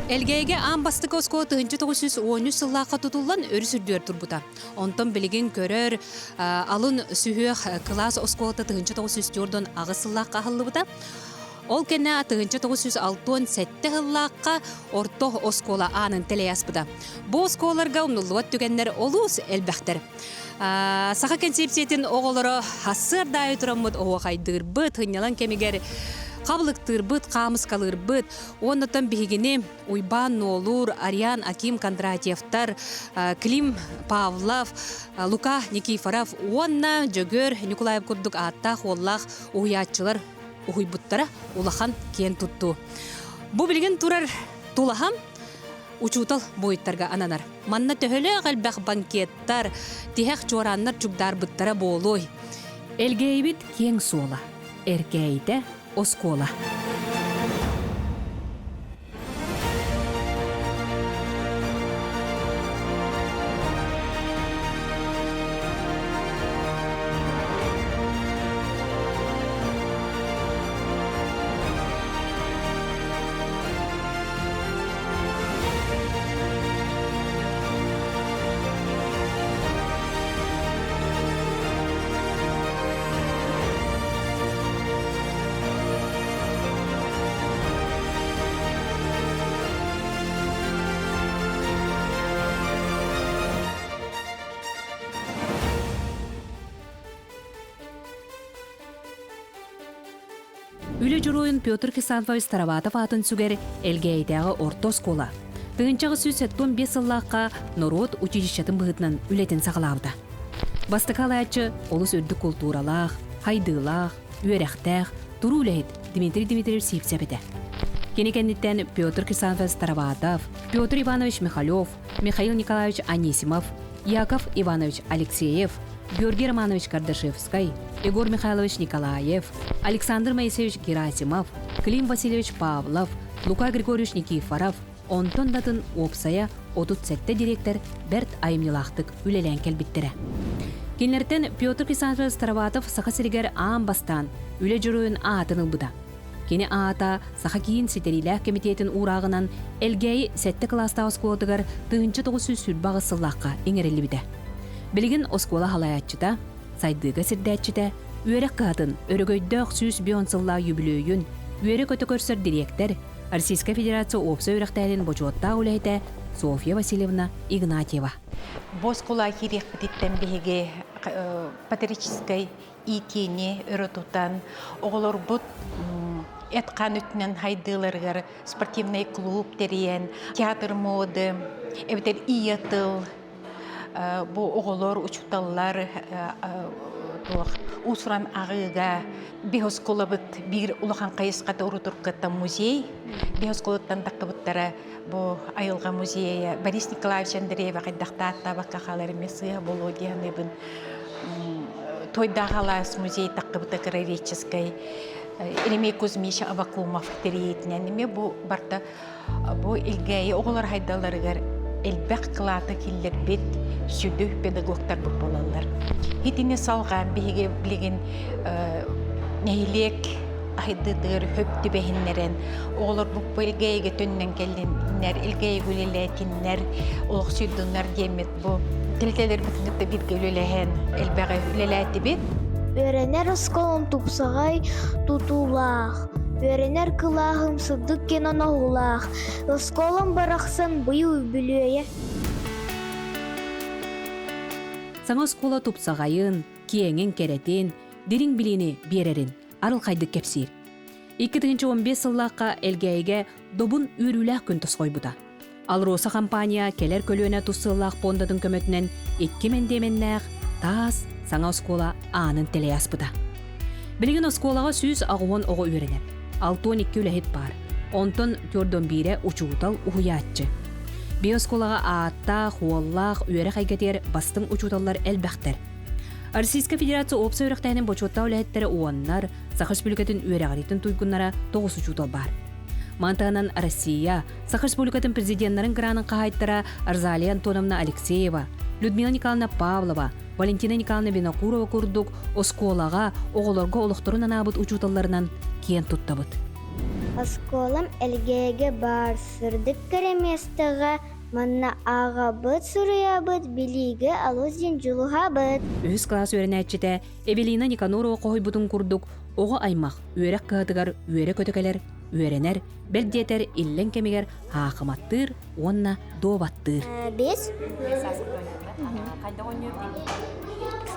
Элгээйигэ аан бастакы оскуола 1913 сыллаахха тутуллан өрүс үрдүгэр турбута. Онтон билигин көрөр алын сүһүөх кылаас оскуолата 1948 сыллаахха аһыллыбыта. Ол кэннэ 1967 сыллаахха орто оскуола аанын тэлэйэ аспыта. Бу оскуолаларга умнуллубат түгэннэр олус элбэхтэр. Саха кэнсиэпсийэтин оҕолоро сарсыарда тураммыт оһуохайдыырбыт, сынньалаҥ кэмигэр хабылыктыырбыт, хаамыскалыырбыт. Уоннаттан биһигини Уйбаан Нуолур, Ариан Аким Кондратьевтар, Клим Павлов, Лука Никифоров уонна Дьөгүөр Ньукулаев курдук ааттаах-уоллаах уһуйааччылар уһуйбуттара улахан киэн туттуу. Бу билигин турар тулаһам учуутал буойуттарга ананар. Манна төһөлөөх элбэх банкеттар, тиһэх чуорааннар чугдаарбыттара буолуой? Элгээйибит киэҥ суола, Эркээйитэ оскуола. Үлэ дьоруойун Петр Хрисанфович Староватов аатын сүгэр Элгээйитээҕи орто оскуола 1975 сыллаахха норуот училищетын быһыытынан үлэтин саҕалаабыта. Бастакы алааччы олус үрдүк култууралаах, хайдыылаах, үөрэхтээх, туруу үлэһит Дмитрий Дмитриевич Сивцев этэ. Кини кэнниттэн Петр Хрисанфович Староватов, Петр Иванович Михалев, Михаил Николаевич Анисимов, Яков Иванович Алексеев, Георгий Романович Кардашевскай, Егор Михайлович Николаев, Александр Моисеевич Герасимов, Клим Васильевич Павлов, Лука Григорьевич Никифоров, онтон датын уопсайа 37 дириэктэр бэрт айымньылаахтык үлэлээн кэлбиттэрэ. Кинилэртэн Петр Хрисанфович Староватов Саха сиригэр аан бастаан үлэ дьоруойун аатын ылбыта. Кини аата Саха киин ситэриилээх кэмитиэтин уурааҕынан Элгээйи сэттэ кылаастаах оскуолатыгар 1928 сыллаахха иҥэриллибитэ. Билигин оскуола салайааччыта, сайдыыга сирдээччитэ, үөрэх кыһатын өрөгөйдөөх 150 сыллаах үбүлүөйүн үөрэ-көтө көрсөр дириэктэр, Российскай Федерация уопсай үөрэхтээһинин бочуоттаах үлэһитэ Софья Васильевна Игнатьева. Бу оскуола киириэхпититтэн биһиги патриотическай иитиини өрө тутан, оҕолорбут эт-хаан өттүнэн хайдыыларыгар спортивный клуб тэрийэн, театр моды, эбэтэр ийэ тыл, бу оҕолор, учууталлар туох уус-уран аҕыыга биһ оскуолабыт биир улахан хайысхата урутуркаттан музей, биһ оскуолаттан таххыбыттара бу айылҕа музейа Борис Николаевич Андреева хайдахтааттаабакка хаалар эмиэ сыыһа буолуо дии саныыбын. Туойдаах алаас музей таххыбыта краеведческай Еремей Кузьмич Авакумов тэрийиитинэн эмиэ бу барта бу Илгээйи оҕолор хайдаларыгар элбэх кылааты киллэрбит сүдү педагогтарбыт буолаллар. Итини салҕаан биһиги билигин нэһилиэк айдыытыгар хөп түбэһиннэрэн оҕолорбут бу Илгээйигэ төннөн кэллиннэр, Илгээйигэ үлэлээтиннэр, олохсуйдуннар диэммит бу тэрилтэлэрбитин кытта бииргэ үлэлэһэн элбэҕи үлэлээтибит. Үөрэнэр оскуолам тупсаҕай тутуулаах, үөрэнэр кылааһым сырдык кэнэн оһуулаах, оскуолам барахсан быйыл үбүлүөйэ. Саҥа оскуола тупсаҕайын, киэҥин, кэрэтин, дириҥ билиини биэрэрин арылхайдык кэпсиир. 2015 сыллаахха Элгээйигэ добун үөрүүлээх күн тосхойбута. АЛРОСА компания кэлэр көлүөнэ тус сыаллаах пуондатын көмөтүнэн икки мэндиэмэннээх таас саҥа оскуола аанын тэлэйэ аспыта. Билигин оскуолаҕа 180 оҕо үөрэнэр, 62 үлэһит баар. Онтон 41 учуутал, уһуйааччы. Биоскуолаҕа ааттаах, уоллаах, үөрэх эйгэтигэр бастыҥ учууталлар элбэхтэр. Российскай Федерация уопсай үөрэхтээһинин бочуоттаах үлэһиттэрэ уоннар, Саха Республикатын үөрэҕириитин туйгуннара тоҕус учуутал баар. Маны таһынан Россия, Саха Республикатын президеннарын гранын хаһаайыттара Розалия Антоновна Алексеева, Людмила Николаевна Павлова, Валентина Николаевна Винокурова курдук оскуолаҕа оҕолорго олохторун анаабыт учууталларынан киэн туттабыт. Оскуолам Элгээйигэ баар сырдык кэрэ миэстэҕэ манна ааҕабыт, суруйабыт, билиигэ алыс диэн дьулуһабыт. Үһүс кылаас үөрэнээччитэ Эвелина Никанорова хоһуйбутун курдук, оҕо аймах үөрэх кыһатыгар үөрэ-көтө кэлэр, үөрэнэр, бэл диэтэр иллэҥ кэмигэр хаахыматтыыр уонна дуобаттыыр. Бес.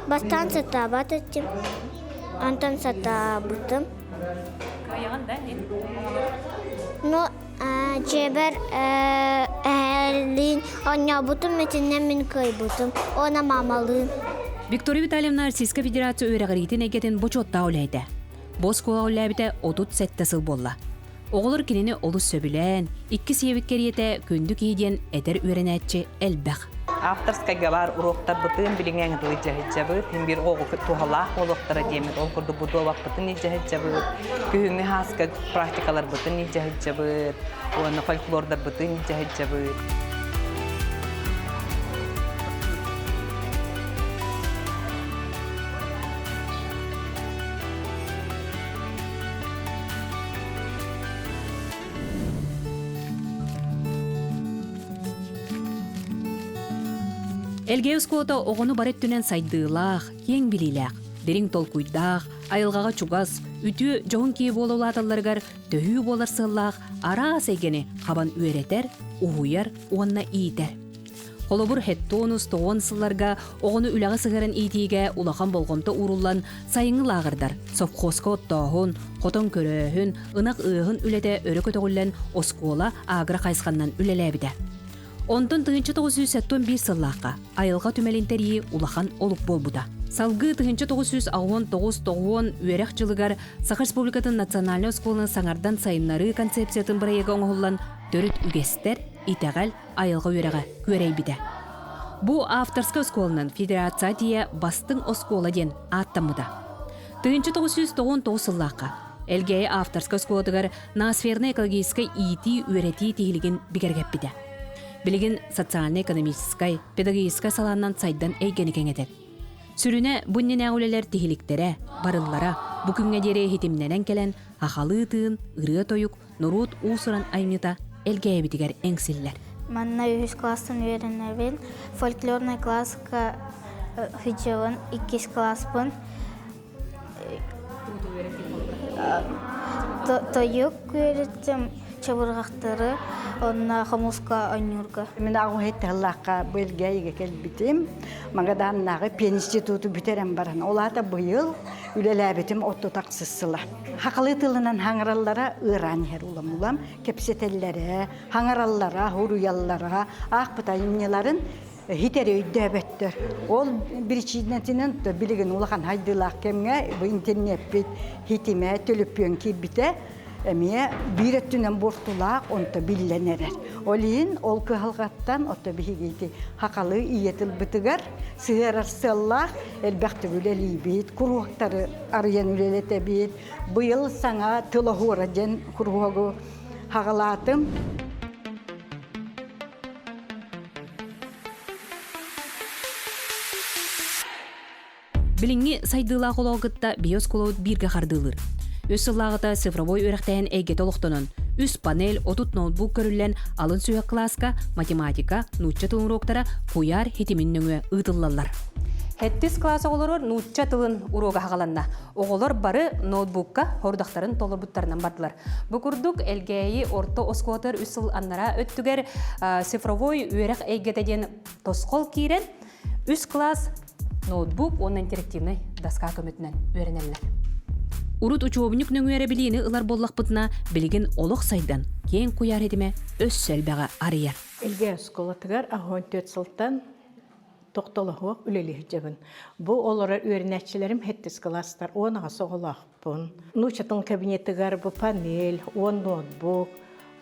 Бастаан сатаабат этим, антон сатаабытым. Кыайаҕын да ин? Ну, дьиэбэр эһээлиин оонньообутум итиннэ мин кыайбытым уонна маамалыын. Виктория Витальевна Российскай Федерация үөрэҕириитин эйгэтин бочуоттаах үлэһитэ. Бу оскуолаҕа үлэлээбитэ 37 сыл буолла. Оҕолор кинини олус сөбүлээн, иккис ийэбит кэриэтэ күндү киһи диэн этэр үөрэнээччи элбэх. Авторскайга баар уруоктарбытын билиҥҥэ ыҥырылыдьаһыдьабыт, мин биир оҕо туһалаах буолуохтара диэммит, ол курдук бу дуобаппытын илдьэһыдьабыт, күһүҥҥү хааска практикаларбытын илдьэһыдьабыт, уонна фольклордарбытын илдьэһыдьабыт. Элгээйи оскуолата оҕону бары өттүнэн сайдыылаах, киэҥ билиилээх, дириҥ толкуйдаах, айылҕаҕа чугас, үтүө, дьоһун киһи буола улааталларыгар төһүү буолар сыаллаах араас эйгэни хабан үөрэтэр, уһуйар уонна иитэр. Холобур, хеттонус тоҕуон сылларга оҕону үлэҕэ сыһыаран иитиигэ улахан болҕомто ууруллан сайыҥҥы лааҕырдар, совхозка оттооһун, хотон көрөөһүн, ынах ыаһын үлэтэ өрө көтөҕүллэн оскуола агро хайысханнан үлэлээбитэ. Онтон 1971 сыллаахха айылҕа түмэлин тэрийии улахан олук буолбута. Салгыы 1969-90 үөрэх дьылыгар Саха Республикатын национальнай оскуоланы саҥардан сайыннарыы концепциятын бырайыага оҥоһуллан төрүт үгэстэр, итэҕэл, айылҕа үөрэҕэ күөрэйбитэ. Бу авторскай оскуоланан федерация тиийэ бастыҥ оскуола диэн ааттаммыта. 1999 сыллаахха Элгээйи авторскай оскуолатыгар ноосфернай экологическай иитии-үөрэтии тиһилигин бигэргэппитэ. Билигин социально-экономическай, педагогическай салааннан сайдан эйгэни кэҥэтэр. Сүрүнэ бу иннинээҕи үлэлэр тиһиликтэрэ, барыллара бу күҥҥэ диэри иһитимнэнэн кэлэн, ахалыы тыын, ырыа-тойук, норуот уус-уран айымньыта Элгээйибитигэр эҥсиллэр. Манна үһүс класстан үөрэнэбин. Фольклорнай класска сылдьабын, иккис класспын. Тойук үөрэттим, чабырҕахтары, онно хомуска оонньуурга. Мин аҕыс тыллаахха бу Элгээйигэ кэлбитим. Магаданнааҕы пединституту бүтэрэн баран, ол аата быйыл үлэлээбитим отто тахсыс сыла. Хахалы тылынан хаҥыраллара ыараан иһэр улам-улам кэпсэтэллэрэ, хаҥараллара, хуруйаллара, аахпыт айымньыларын хитери өйдөөбөттөр. Ол биричиинэтинэн билигин улахан хайдыылаах кэмҥэ бу интернеппит хитимэ төлөпүөн киирбитэ эмиэ биир өттүнэн буортулаах онто биллэн эрэр. Ол иһин ол кыһалҕаттан ото биһиги хахалы ийэ тылбытыгар сыһыарар сыаллаах элбэхтик үлэлиибит, куруһуоктары арыйан үлэлэтэбит. Быйыл саҥа тыл оһуора диэн куруһуогу хаҕалаатым. Билиҥҥи сайдыылаах олоҕу кытта биосколобут бииргэ хардыылыыр. Үс сыллааҕыта цифровой үөрэхтээһин эйгэтэ олохтонон, үс панель, 30 ноутбук көрүллэн алын сүһүөх кылааска математика, нуучча тылын уруоктара куйаар хитимин нөҥүө ыытыллаллар. Хэттис кылаас оҕолорор нуучча тылын уруога хаҕаланна. Оҕолор бары ноутбукка хордахтарын толорбуттарынан бардылар. Бу курдук Элгээйи орто оскуолатыгар үс сыл аннараа өттүгэр цифровой үөрэх эйгэтэ диэн тосхол киирэн, үс кылаас ноутбук уонна интерактивнай доска көмөтүнэн үөрэнэллэр. Урут учуобунньук нөҥүө эрэ билиини ылар буоллахпытына, билигин олох сайдан, киэҥ куйаар этимэ өссө элбэҕи арыйар. Элгээйи оскуолатыгар 14 сылтан тохтолоһуох үлэлиһдьэбин. Бу олорор үөрэнээччилэрим хэттис кылаастар 10 оҕолоохпун. Нуучатын кабинетыгар бу панель, 10 ноутбук,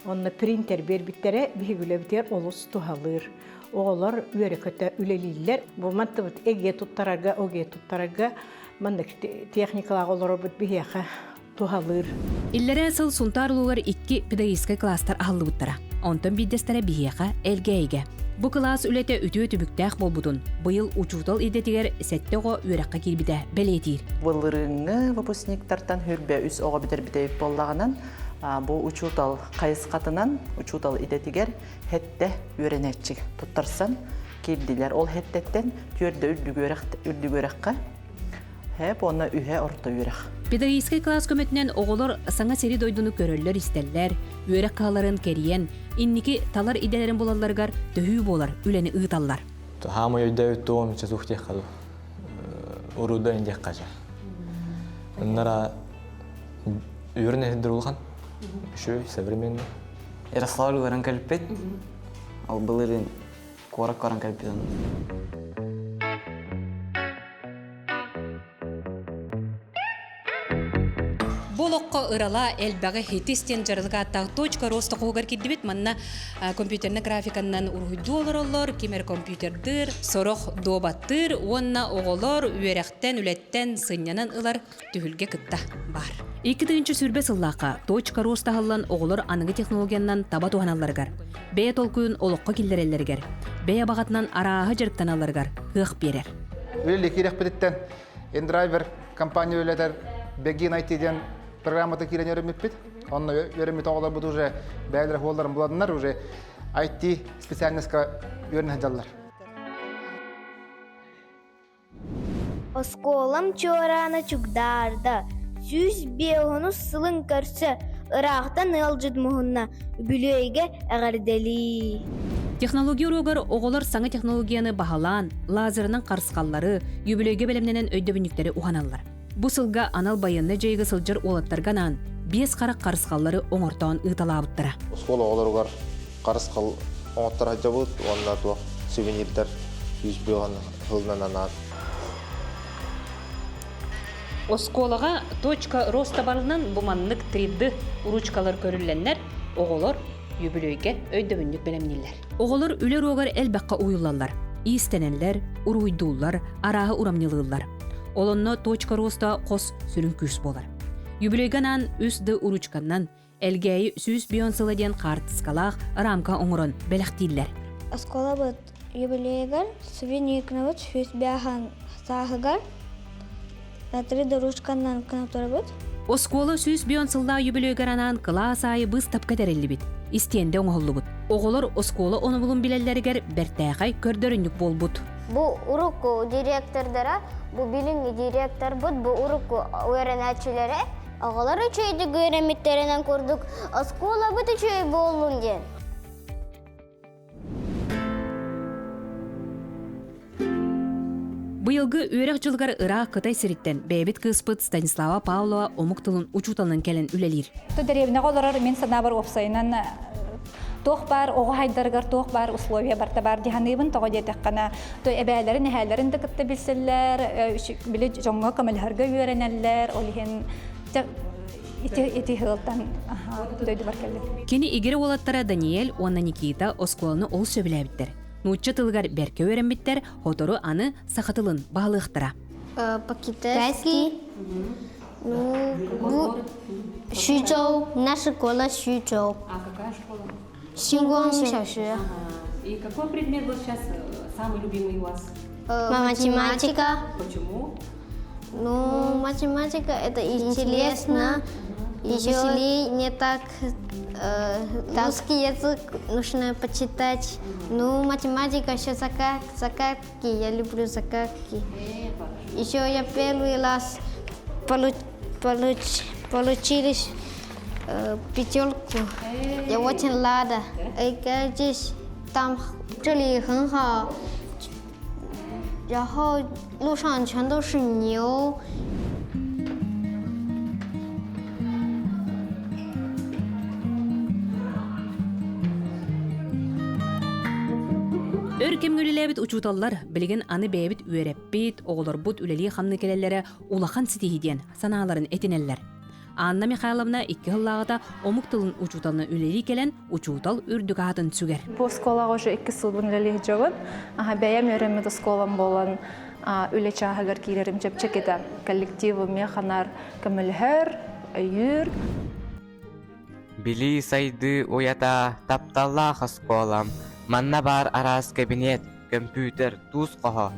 онно принтер биэрбиттэрэ биһиги үлэбитигэр олус туһалыыр. Оҕолор үөрэ-көтө үлэлииллэр. Бу мантыбыт эгиэ туттарарга, огиэ туттарарга маннык техникалаах олоробут биһиэхэ туһалыыр. Иллэрээ сыл Сунтаар улуугар икки педагогическай класстар аһыллыбыттара. Онтон биирдэстэрэ биһиэхэ Элгээйигэ. Бу кылаас үлэтэ үтүө түбүктээх буолбутун, быйыл учуутал идэтигэр сэттэ оҕо үөрэххэ киирбитэ бэлиэтиир. Былырыыҥҥы выпускниктартан хүрбэ үс оҕо бүтэрбитэ эбит буоллаҕынан, Бу учуутал хайысхатынан, учуутал идэтигэр хэттэ үөрэнээччи туттарсан киирдилэр. Ол хэттэттэн түөрдэ үрдүк үөрэххэ, хэп уонна үһэ орто үөрэх. Педагогическай кылаас көмөтүнэн оҕолор саҥа сири-дойдуну көрөллөр-истэллэр, үөрэх кыһаларын кэрийэн, инники талар идэлэрин булалларыгар төһүү буолар үлэни ыыталлар. Хаамай өйдөөбүт туом часух диэххэ уруда диэххэ Нара үөрэн улахан үчүгэй современный. Ярославль баран кэлбит. Ол былырыын куорак баран кэлбит. Бу олоххо ырала элбэҕи хитис диэн дьарылык ааттаах точка роста хоһугар киирдибит. Манна компьютерный графиканнан уруһуйдуу олороллор, ким эрэ компьютердыыр, сорох дуобаттыыр уонна оҕолор үөрэхтэн, үлэттэн сынньанан ылар түһүлгэ кытта баар. 2020 сыллаахха точка роста аһыллан оҕолор аныгы технологиянан таба туһаналларыгар, бэйэ толкуйун олоххо киллэрэллэригэр, бэйэ баҕатынан арааһы дьарыктаналларыгар кыах биэрэр. Үлэлии киирэхпититтэн InDriver компания үлэтэр Begin IT диэн программата киирэн үөрэммиппит. Онно үөрэммит оҕолорбут уже бэйэлэрэ хуолларын буладыннар, уже IT специальностька үөрэнэ сылдьаллар. Оскуолам чуораана чугдаарда, 105 сылын көрсө, ыраахтан ыалдьыт муһунна, үбүлүөйгэ эҕэрдэлии. Технология уруогар оҕолор саҥа технологияны баһылаан, лазерынан харысхаллары, үбүлүөйгэ бэлэмнэнэн өйдөбүнньүктэри уһаналлар. Бу сылга анал байыаннай дьайыыга сылдьар уолаттарга анаан биэс харах харысхаллары оҥортоон ыыталаабыттара. Оскуола оҕолоругар харысхал оҥоттор сылдьабыт уонна туох сувенирдар 105 сылынан анаан. Оскуолаҕа точка роста барылынан бу маннык 3D ручкалар көрүллэннэр, оҕолор үбүлүөйгэ өйдөбүнньүк бэлэмнииллэр. Оҕолор үлэ уруогар элбэххэ уйуллаллар. Иистэнэллэр, уруһуйдууллар, арааһы урамньылыыллар. Ол онно точка роста хос сүрүн күүс буолар. Юбилейга анаан үс д уручканнан Элгээйи 105 сыла диэн хаартыскалаах рамка оҥорон бэлэхтииллэр. Оскуолабыт юбилейыгар сувениркнабыт 105 сааһыгар три дорожканнан кынатарбыт. Оскуола 105 сыллаах юбилейгар анаан кылаас аайы быыстапка тэриллибит, истиэндэ оҥоһуллубут. Оҕолор оскуола онобулун билэллэригэр бэртээхэй көрдөрүнньүк буолбут. Бу урукку директордара, бу билиҥҥи директорбут, бу урукку үөрэнээччилэрэ оҕолор үчүгэйдик үөрэммиттэринэн курдук оскуолабыт үчүгэй буоллун диэн. Быйылгы үөрэх дьылыгар ыраах Кытай сириттэн бэйэбит кыыспыт Станислава Павлова омук тылын учууталынан кэлэн үлэлиир. Дэриэбинэҕэ олорор мин санаабар уопсайынан туох баар оҕо хайдарыгар туох баар условия барта баар дии саныыбын тоҕо диэтэххинэ то эбээлэрин эһээлэрин да кытта билсэллэр били дьоҥҥо көмөлөһөргө үөрэнэллэр ол иһин ити ити сылтан дойдубар кэллим. Кини игирэ уолаттара Даниэль уонна Никита оскуоланы олус сөбүлээбиттэр. Нуучча тылыгар бэркэ үөрэммиттэр, сотору аны саха тылын баһылыахтара. По-китайски. Ну,徐州, наша школа徐州. А какая школа? 星光小学. И какой предмет был сейчас самый любимый у вас? Математика. Почему? Ну, математика это интересно. Еще веселей, не так, русский язык нужно почитать. Ну, математика еще загадки, я люблю загадки. Еще я первый раз получились пятерку. Я очень рада. здесь там 这里很好，然后路上全都是牛。 Өр кэмҥэ үлэлээбит учууталлар билигин аны бэйэбит үөрэппит, оҕолорбут үлэлии-хамныы кэлэллэрэ улахан ситиһии диэн санааларын этинэллэр. Анна Михайловна икки сыллааҕыта омук тылын учууталына үлэлии кэлэн учуутал үрдүк аатын сүгэр. Бу оскуолаҕа уже икки сылбын үлэлии сылдьабын. Бэйэм үөрэммит оскуолам буолан үлэ чааһыгар киирэрим чэпчэкитэ. Коллектив механар көмөлөһөр, өйүүр. Билии сайдыы уйата тапталлаах оскуолам, манна баар араас кабинет, көмпүүтэр, туус хоһо.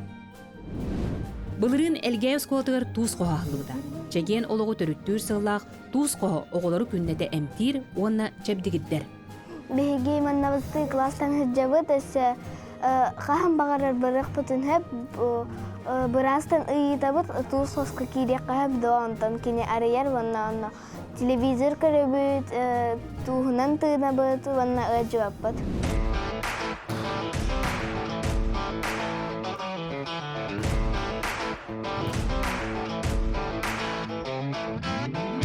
Былырыын Элгээйи оскуолатыгар туус хоһо аһыллыбыта. Чэгиэн олоҕу төрүттүүр сыаллаах туус хоһо оҕолору күннэтэ эмтиир уонна чэбдигирдэр. Биһиги маннабытыы кылаастан сылдьабыт, өссө хаһан баҕарар барыахпытын сөп, быраастан ыйытабыт, туус хоско киириэххэ сөп дуо, онтон кини арыйар уонна онно телевизор көрөбүт, тууһунан тыынабыт уонна ыалдьыбаппыт.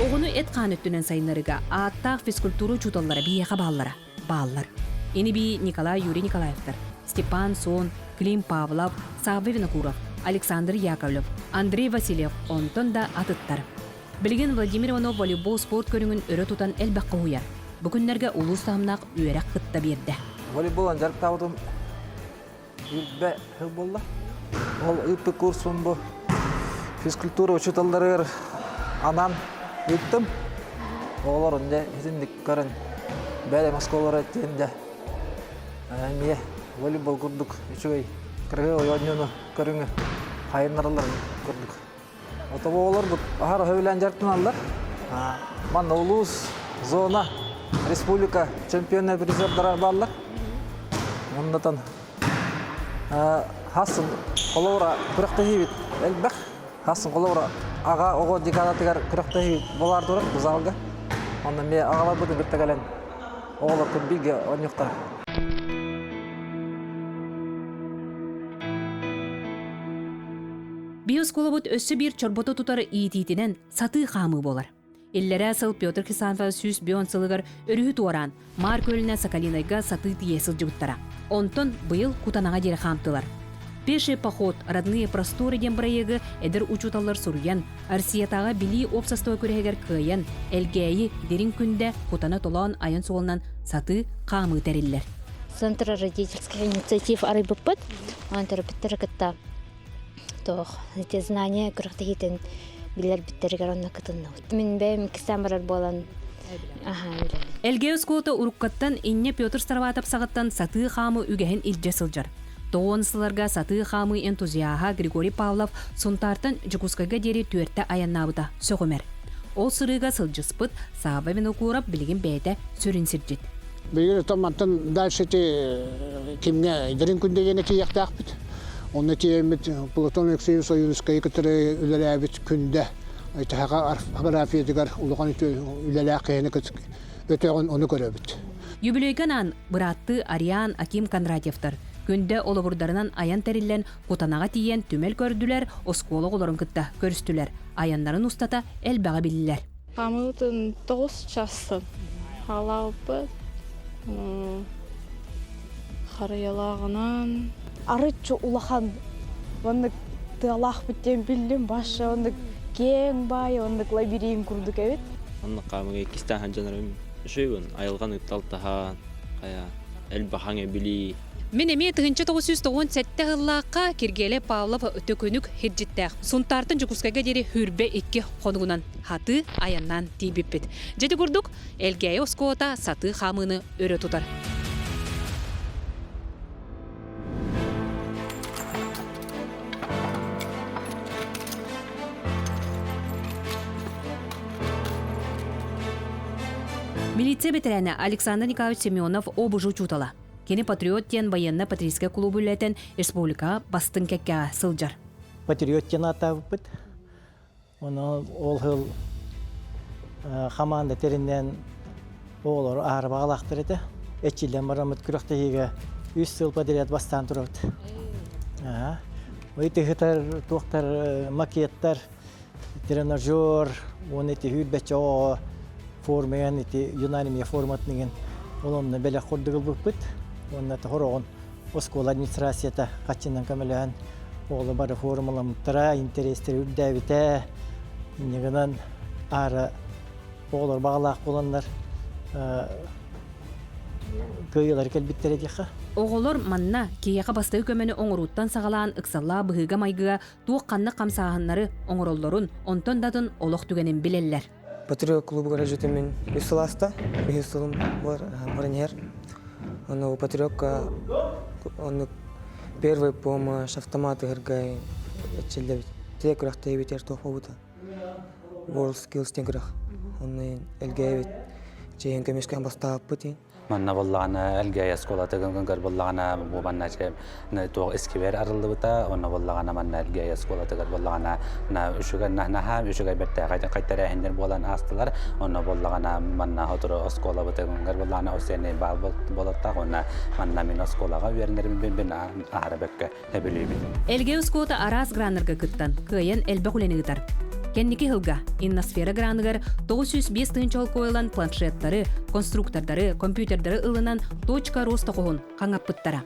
Оҕону эт-хаан өттүнэн сайыннарыыга ааттаах физкультура учууталлара биһиэхэ бааллара бааллар. Ини-бии Николай Юрий Николаевтар, Степан Сон, Клим Павлов, Савва Винокуров, Александр Яковлев, Андрей Васильев онтон да атыттар. Билигин Владимир Иванов волейбол спорт көрүҥүн өрө тутан элбэххэ уһуйар. Бу күннэргэ улуус таһымнаах үөрэх кытта биэрдэ. Волейболан дьарыктаабытым Билбэ сыл буолла. Ол ыыппыт курсум бу физкультура учууталларыгар анаан ыыттым. Оҕолор онно итинник көрөн бэйэм оскуолалара диэн да эмиэ волейбол курдук үчүгэй кыргый оонньууну көрүҥү хайыннаралларын курдук. Ото оҕолор аһар сөбүлээн дьарыктаналлар. Манна улуус, зона, республика чемпионнар призердара бааллар. Оннотон хасын холобура күрэхтэһиибит элбэх. Хасын холобура аҕа оҕо декадатыгар күрэхтэһиибит болаар турар бу залга. Онно эмиэ аҕаларбытын кытта кэлэн оҕолор бииргэ оонньуохтара. Биоскуолабыт өссө биир чорбото тутар иитиитинэн сатыы хаамыы буолар. Иллэрээ сыл Петр Хисанов 110 сылыгар өрүһү туораан, Маар күөлүнэн Сахалинайга сатыы тиийэ сылдьыбыттара. Онтон быйыл Кутанаҕа диэри хаамтылар. Пеший поход «Родные просторы» диэн бырайыагы эдэр учууталлар суруйан, Россиятааҕы Билии уопсастыба күрэһигэр кыайан, Элгээйи, Дириҥ Күндэ, Кутана Толоон айан суолунан сатыы хаамыы тэриллэр. Центр родительских инициатив арыйбыппыт. Онон төрөппүттэри кытта Туох эти знания күрэхтэһиитин билэрбиттэригэр онно кытынныбыт. Мин бэйэм иккистээн барар буолан аһаа билэбин. Элгээйи оскуолата уруккаттан инньэ Петр Староватов саҕаттан сатыы хаамыы үгэһин илдьэ сылдьар. Тоҕуон сылларга сатыы хаамыы энтузиаһа Григорий Павлов Сунтаартан Дьокуускайга диэри түөртэ айаннаабыта сөҕүмэр. Ол сырыыга сылдьыспыт Савва Винокуров билигин бэйэтэ сүрүн сирдьит. Билигин оттон мантан дальше ити кимҥэ Дириҥ Күндэ диэни тиийиэхтээхпит. Онно тиийэммит Платон Алексеевич Ойуунускайы кытары үлэлээбит Күндэ итиһэҕэ орфографиятыгар улахан үлэлээх киһини өтөҕүн ону көрөбүт. Юбилейга анаан бырааттыы Ариан Аким Кондратьевтар Күндэ олобурдарынан айан тэриллэн Кутанаҕа тиийэн түмэл көрдүлэр, оскуола оҕолорун кытта көрүстүлэр. Айаннарын устата элбэҕи биллилэр. Хамыытын тоҕус чассан хаалаабыппыт. Харыйалааҕынан. Арыччы улахан оннук тыалаахпыт диэн биллим баша оннук киэҥ баай оннук лабиринт курдук эбит. Оннук хаамыга иккистээн сылдьанарым үчүгэй айылҕан ытталтаһаан хайа элбэхаҥ эбилии Мин эмиэ 1997 сыллаахха Киргиэлэй Павлов төкүнүк сирдьиттээх Сунтаартан Дьокуускайга диэри сүүрбэ икки хонугунан хатыы айаннаан тиийбиппит. Дьэ ити курдук Элгээйи оскуолата сатыы хаамыыны өрө тутар. Милиция бэтэрээнэ Александр Николаевич Семенов обж учуутала. Кини «Патриот» диэн военно-патриотическай клубу үлэлэтэн республикаҕа бастыҥ кэккэҕэ сылдьар. Патриот диэн ааттаабыппыт. Ону ол сыл хамаанда тэринэн оҕолору аһара баҕалаахтар этэ. Эчиллэн бараммыт күрэхтэһиигэ үс сыл подряд бастаан турабыт. Ыйтыһытар, туохтар, макеттар, тренажер, уонна ити сүүрбэччэ оҕоҕо формайан ити юнармия форматын иҥин ол онно бэлэх курдук ылбыппыт. Уонна хороҕун оскуола администрацията хаччынан көмөлөһөн оҕолор бары формаламмыттара, интэриэстэрэ үрдээбитэ. Инньэ гынан аара оҕолор баҕалаах буоланнар кыайыылар кэлбиттэрэ диэххэ. Оҕолор манна киһиэхэ бастакы көмөнү оҥорууттан саҕалаан ыксаллаах быһыыга-майгыга туох-ханнык хамсааһыннары оҥороллорун, онтон да атын олох түгэнин билэллэр. Патриот клубугар житим мин үс сыл ааста, үһүс сылым баран иһэр. Ону патриотка оннук первый помощь, автомат ыһыргай эчиллэбит. Тиэ күрэхтэһиибитигэр туох буолбута. World Skills диэн күрэх. Онно Элгээбит чэйин көмүскээн бастаабыппыт. Манна буоллаҕына Элгээйи оскуолатыгар буоллаҕына бу манна туох искибэр арыллыбыта, онно буоллаҕына манна Элгээйи оскуолатыгар буоллаҕына үчүгэй наһаа үчүгэй бэртээхэй хайтэрээһиннэр буолан аастылар. Онно буоллаҕына манна сотору оскуолабытыгар буоллаҕына осенний баал буолуохтаах уонна манна мин оскуолаҕа үөрэнэрим бин аһара бөккө сөбүлүүбүн. Элгээйи оскуолата араас граннарга кыттан, кыайан элбэх үлэни ыытар. Кэнники сылга Инносфера граныгар 905 тыһыынча холкуойулан планшеттары, конструктордары, компьютердары ылынан точка роста хоһун хаҥаппыттара.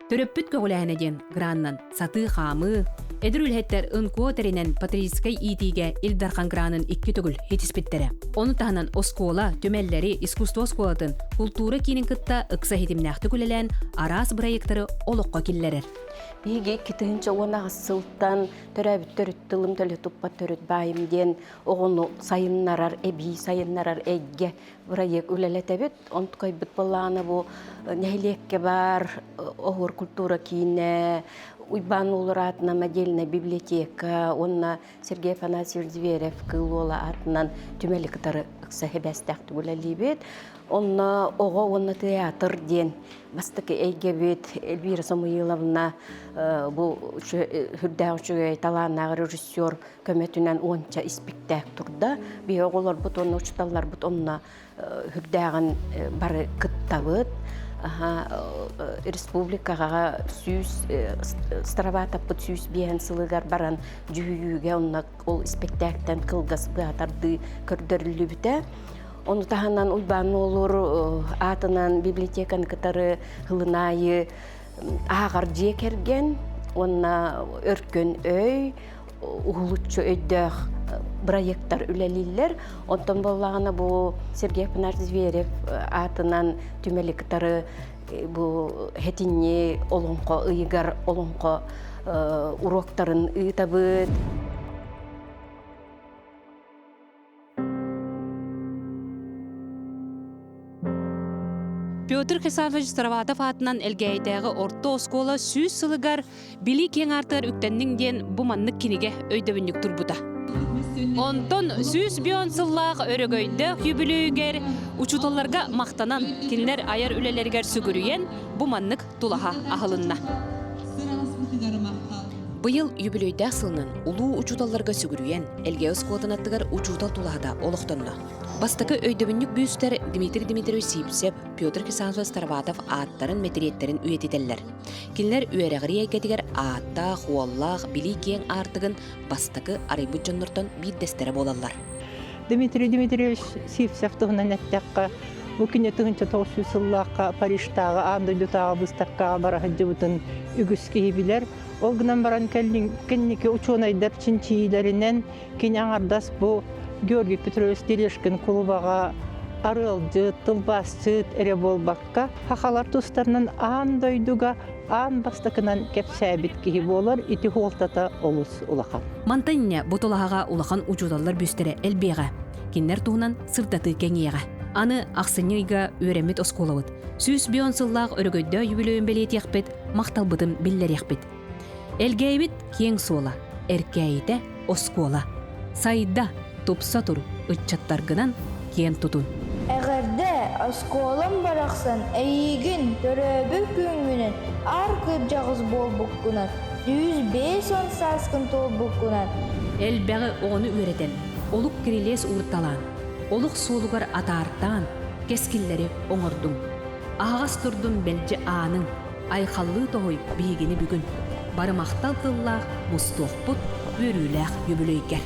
Төрөппүт көҕүлээһинэ диэн граннан сатыы хаамыы, эдэр үлэһиттэр НКО тэринэн патриотическай иитиигэ Ил Дархан гранын икки төгүл хитиспиттэрэ. Ону таһынан оскуола, түмэллэри, искусство оскуолатын, култуура киинин кытта ыкса ситимнээхтик үлэлээн араас бырайыактары олоххо киллэрэр. Биһиги 2018 сылтан төрөөбүт төрүт тылым төлө туппат төрүт баайым диэн оҕону сайыннарар, эбии сайыннарар эйгэ бырайыак үлэлэтэбит. Онтукайбыт былаана бу нэһилиэккэ баар оһуор культура киинэ, Уйбаан Уолур аатынан модельная библиотека уонна Сергей Афанасьевич Зверев Кыыл Уола аатынан түмэли кытары ыкса сибээстээхтик үлэлиибит. Онно оҕо уонна театр диэн бастакы эйгэбит Эльвира Самуиловна бу сүрдээх үчүгэй талааннаах режиссер көмөтүнэн уонча испиктээк турда. Биһи оҕолорбут уонна учууталларбыт онно үрдээҕин бары кыттабыт. Республикаҕа сүүс Староватовпыт 105 сылыгар баран дьүһүйүүгэ онно ол испэктээктэн кылгас быһатардыы көрдөрүллүбүтэ. Ону таһынан Уйбаан Нуолур аатынан библиотеканы кытары һылын аайы ааҕар дьиэ кэргэн уонна өркөн өй уһулуччу өйдөөх бырайыактар үлэлииллэр. Онтон буоллаҕына бу Сергей Афанасьевич Зверев аатынан түмэли кытары бу хэтинньи олоҥхо ыйыгар олоҥхо уруоктарын ыытабыт. Петр Хисанович Староватов аатынан Элгээйитээҕи орто оскуола 100 сылыгар Билии киэҥ аартыгар үктэнниҥ диэн бу маннык кинигэ өйдөбүнньүк турбута. Онтон 100 сыллаах өрөгөйдөөх юбилейгэр учууталларга махтанан, кинилэр айар үлэлэригэр сүгүрүйэн бу маннык тулаһа аһылынна. Быйыл юбилейдээх сылынан улуу учууталларга сүгүрүйэн, Элгээйи оскуолатын аттыгар учуутал тулаһата олохтонно. Бастакы өйдөбүнньүк бүүстэр Дмитрий Дмитриевич Сивцев, Петр Хрисанфович Староватов ааттарын, мэтириэттэрин үйэтитэллэр. Кинилэр үөрэҕирии эйгэтигэр ааттаах, уоллаах, билии киэҥ аартыгын бастакы арыйбыт дьоннортон биирдэстэрэ буолаллар. Дмитрий Дмитриевич Сивцев туһунан эттэххэ, бу кини 1900 сыллаахха Парижтааҕы аан дойдутааҕы быыстапкаҕа бара сылдьыбытын үгүс киһи билэр. Ол гынан баран кэнники учуонайдар чинчийиилэринэн кини аҥардас бу Георгий Петрович Терешкин кулубаҕа арыалдьыт, тылбаасчыт эрэ буолбакка, сахалар тустарынан аан дойдуга аан бастакынан кэпсээбит киһи буолар, ити суолтата олус улахан. Мантан инньэ бу тулаһаҕа улахан учууталлар бүүстэрэ элбиэҕэ. Кинилэр туһунан сырдатыы кэҥиэҕэ. Аны ахсынньы ыйга үөрэммит оскуолабыт 110 сыллаах өрөгөйдөөх юбилейын бэлиэтиэхпит, махталбытын биллэриэхпит. Элгээйибит киэҥ суола, эркээйитэ оскуола. Сайда, тупса тур, ыччаттаргынан киэн тутун. Эҕэрдэ, оскуолам барахсан эйиигин төрөөбүт күҥҥүнэн аар кырдьаҕас буолбуккунан, 150 сааскын туолбуккунан. Элбэҕи оҕону үөрэтэн, олук кирилиэс уурталаан, олох суолугар атаартаан, кэскиллэри оҥордуҥ. Аһаҕас турдун мэлдьи ааныҥ, айхаллыы тоһуй биһигини бүгүн. Бары махтал тыллаах мустуохпут үөрүүлээх үбүлүөйгэр.